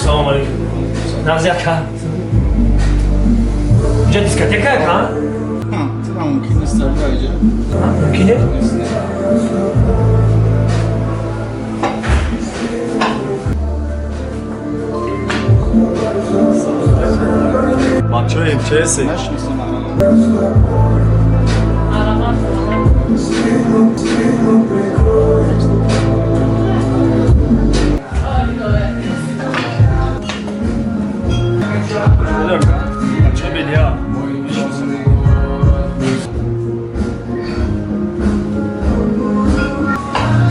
Салом алейкум. Нағзи ака. Инҷа дискотека ака? Тира мумкин нест, аҷа. Мумкин не? Бачаҳои МЧС. Нашиносам. Бача белия.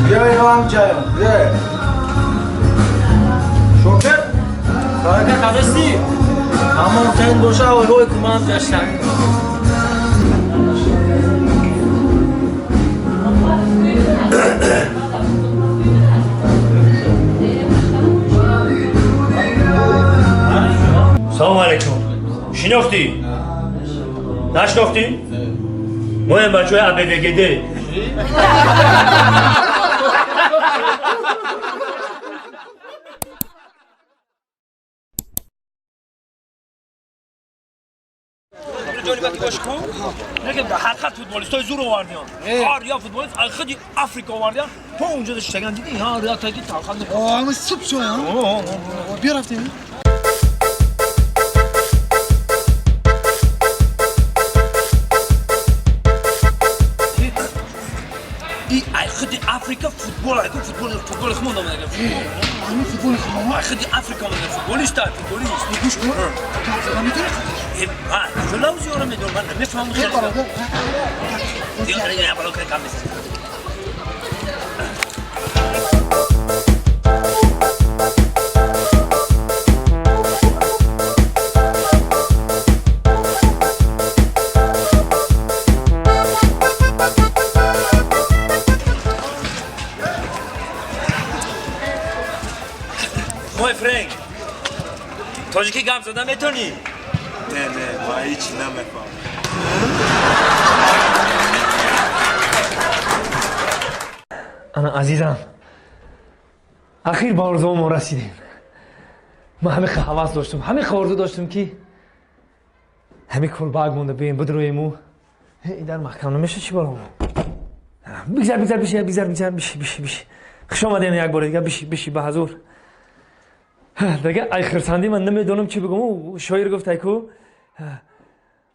Биёй, ҳамҷаям, биёй. Шокер, барака қадасти. Ҳамон тен боша, ойҳои кумам ҷаштан. Салом алейкум. Шинохтӣ? Нашинохтӣ? Моем бачаҳои АБВГД. Ҳақиқат футболистои зур овардиён. Ҳар як футболист аз худи Африка овардиён. То унҷо шитаган дидӣ? Ҳар як таги талхан. Ама суб шо. Бия, рафтем. И ай худи Африка футбол, ай футбол, футбол хмон омада. Ами футболи хумома. Ай худи Африка омада футболист, ай футболист. Гӯш кун. Гап зада метавонӣ? Э, ҳа, куҷо лавзи ёра медонам, ман намефаҳмам хеле. Бародар. Дигар бало кам нест. Мой френк, тоҷикӣ гап зада метонӣ? Не, не, ман ҳечи намефаҳмам. Ана, азизам, ахир ба орзуомо расидем. Ман ҳамин ҳавас доштум, ҳамин орзу доштум, ки ҳамин кулбак монда бием, бидроему. Ин дар маҳкам намеша, чӣ баромо? Бигзар, бигзар, биши, бигзар, бигзар, биши, биши, биши. Хуш омадем як бори дигар, биши, биши, ба ҳазур. Дага ай хирсандӣ ман намедонам чӣ бигӯм. Шоир гуфт, айку,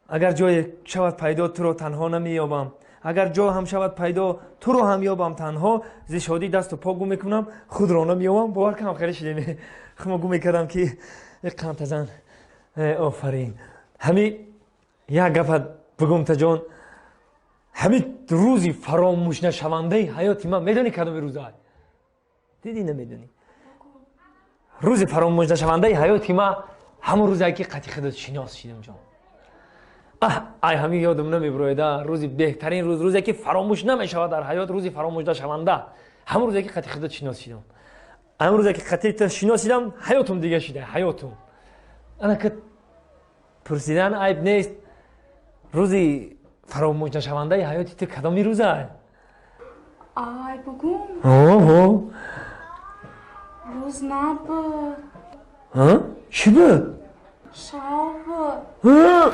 агар ҷое шавад пайдо, туро танҳо намеёбам, агар ҷо ҳам шавад пайдо, туро ҳам ёбам танҳо, зи шодӣ дасту по гум мекунам, худро намеёбам. Бовар кунам, хеле шидем хумо гум мекардам, ки қантазан. Офарин. Ҳами як гапа бигум, таҷон, ҳами рӯзи фаромӯшнашавандаи ҳаёти ман медонӣ кадоми рӯза? Дидӣ, намедонӣ. Рӯзи фаромӯшнашавандаи ҳаёти ман ҳамон рӯзе, ки қати худат шинос шидам, ҷон. Ай ҳамин ёдам намебирояда. Рӯзи беҳтарин рӯз, рӯзе ки фаромӯш намешавад дар ҳаёт, рӯзи фаромӯшнашаванда ҳамон рӯзе, ки қати худат шинос шидам. Ҳамон рӯзе, ки қати ту шинос шидам, ҳаётум дига шида, ҳаётум. Ана ки пурсидан айб нест, рӯзи фаромӯшнашавандаи ҳаёти ту кадоми рӯза? Ай, бугум? Оҳо. Рӯз набуд. Чӣ буд? Шав буд.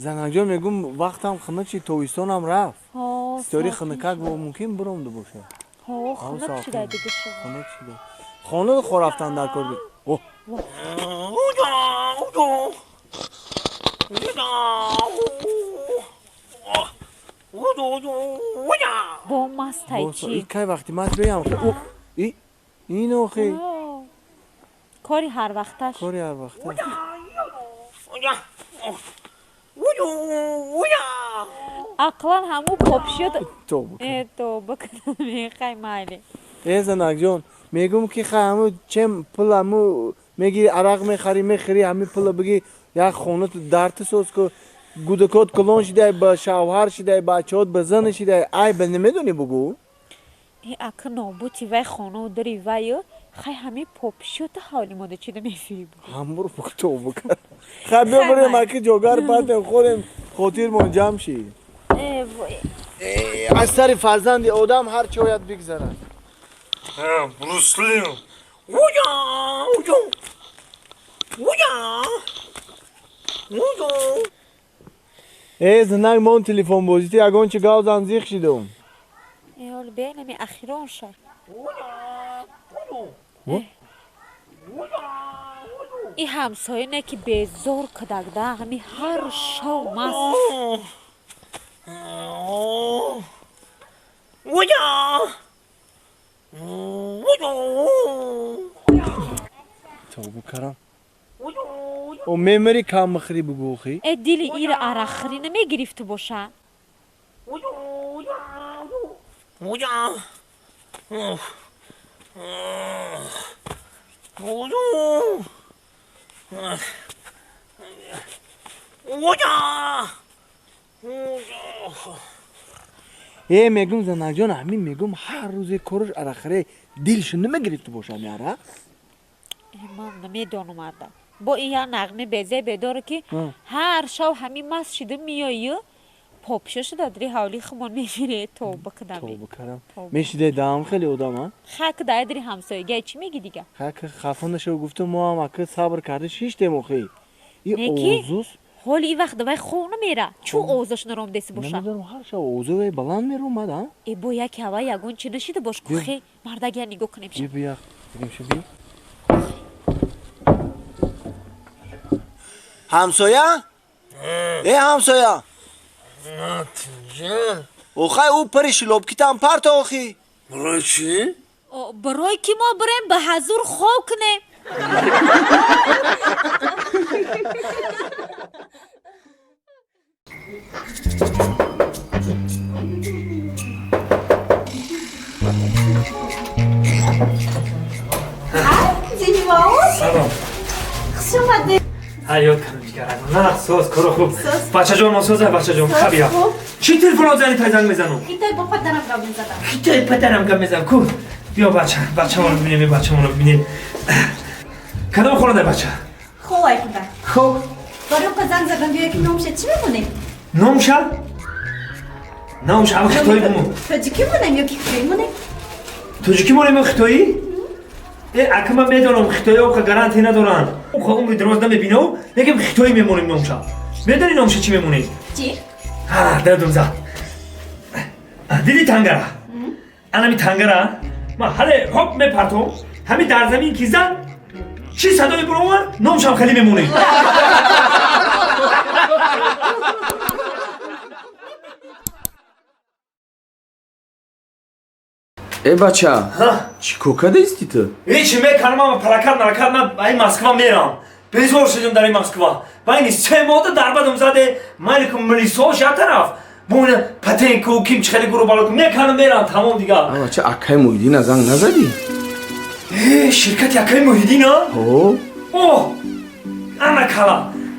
Занакҷон, мегум, вақтам хунук шид, тобистонам рафт, ситори хунукак бо мумкин биромду бошад. Хунук шида дига. Хунук шида, хона хо рафтан дар кор. О, Бо мастай чӣ? Кай вақти маст биям ин охи? Кори ҳарвақташ. Кори ҳарвақташ. Ақлан ҳаму попшиёт тоба мехай, майли. Э, занакҷон, мегум, ки хай, ҳаму чем пул ҳаму мегири, арақ мехари, мехӯри, ҳами пула биги, як хона дарти соз ку. Гудакот калон шидай, ба шавҳар шидай, бачаҳот ба зан шидай, ай ба намедонӣ, бугӯ. Э, ака, нобути вай хонау дари ваю, хай, ҳами попшиёта ҳавли мода чида мефири. Ҳамуро бугӯ, тоба кар. Хай, биё, бирем, аки ҷогар партем, хӯрем, хотирмон ҷамъ шид. Э, вой. Аз сари фарзанди одам ҳар чӣ ояд бигзарад. Брусли. Уя, уя. Уя. Уя. Э, занак мон телефон бозити, ягон чи гав зан зиқ шидум. Э, ҳол биёй нами ахирон ша. И ҳамсоя не ки безор кадагда, ҳами ҳар шав маст. Тавба карам. О мемари кам махри бугӯхӣ? Э, дили ира арақхӯрӣ намегирифту боша. Э, мегум занакҷон, ҳамин мегум ҳар рӯзе кораш арақхӯрӣ дилшо намегирифту боша ҳами арақ? Э, ман намедонам ада. Бо ин як нағме безе бедоре ки ҳар шав ҳамин маст шида меоӣ, попшо шуда дри ҳавли хумон мебире, тавба кунам. Тавба карам. Мешиде даам хеле одам, а? Хак дай дри ҳамсояга чӣ меги дига? Хак хафа нашав гуфтам, мо ҳам ака сабр карда шиштем охи. И овозус ҳоли и вақт давай хов намера. Чӯ овозаш наром деси боша? Намедонам, ҳар шав овозои баланд меромад, а? Э, бо яке ҳава ягон чӣ нашида бош, кухе мардагия нигоҳ кунем ша. Бия, бигем ша би. Ҳамсоя? Э, ҳамсоя? Охай, ӯ пари шилобкитам парта охи. Барои чӣ? Барои ки мо бирем ба ҳазур хов кунем. Салом. Хуш омадед. Ҳаёт кардам ҷигарам. На, соз, коро хуб. Бачаҷон, мо соза, бачаҷон, хабия. Чӣ телефон зани тай занг мезанам? Хитай бо падарам гап мезадам. Хитай падарам гап мезанам. Ку? Биё бача, бачамонро бибинем, бачамонро бибинем. Кадом хонада бача? Холай худа. Хоб. Барои ка занг задам, биё ки номша чӣ мемонем? Номша? Номша ама хитоӣ бумон. Тоҷикӣ монем ё ки хитоӣ монем? Тоҷикӣ монем ё хитоӣ? Э, ака ман медонам хитоиҳо оқа гарантия надоранд. Оқа умри дароз намебинав, лекин хитоӣ мемонем номша. Медонӣ номша чӣ мемонем? Чӣ? Ҳа, дадум зад. Диди тангара? Анами тангара? Ман ҳале ҳоп мепартом, ҳами дар замин ки зад, чӣ садое баромад, номшам хеле мемонем. Э, бача, чӣ кор кардаисти ту? Ҳеҷ мекардам, ама плакат наракат, ман ба ин Москва мерам. Безор шудем дар ин Москва. Байни се моҳда дарбадам заде, майли ку милисош як тараф. Бо ина патенку ким чӣ хеле гуру бало мекардам, мерам, тамом дигар. А бача, акаи Муҳиддина занг назадӣ? Э, ширкати акаи Муҳиддина? О? Оҳ, ана кала.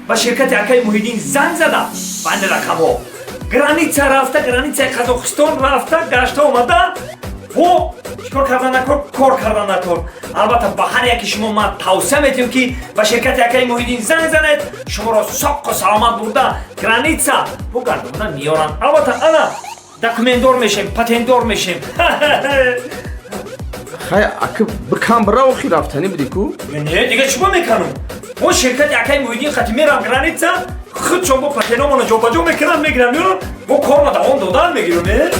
Ба ширкати акаи Муҳиддин занг зада. Банди рақамҳо. Граница рафта, границаи Қазоқистон рафта, гашта омада. Во, чикор кардан накор, кор кардан накор. Албатта ба ҳар яки шумо ман тавсия метиҳам ки ба ширкати акаи Муҳиддин занг занед, шуморо соққу саломат бурда граница бугардонда меёранд. Албатта ана документдор мешем, патентдор мешем. Хай, ака бикам бира охи рафтанӣ будӣ ку? Не, дига чӣ бо меканам? Мо ширкати акаи Муҳиддин қати мерам граница, худшон бо патентомона ҷобаҷо мекунанд, мегирам, меёрам, бо корма давом додан мегирам, э?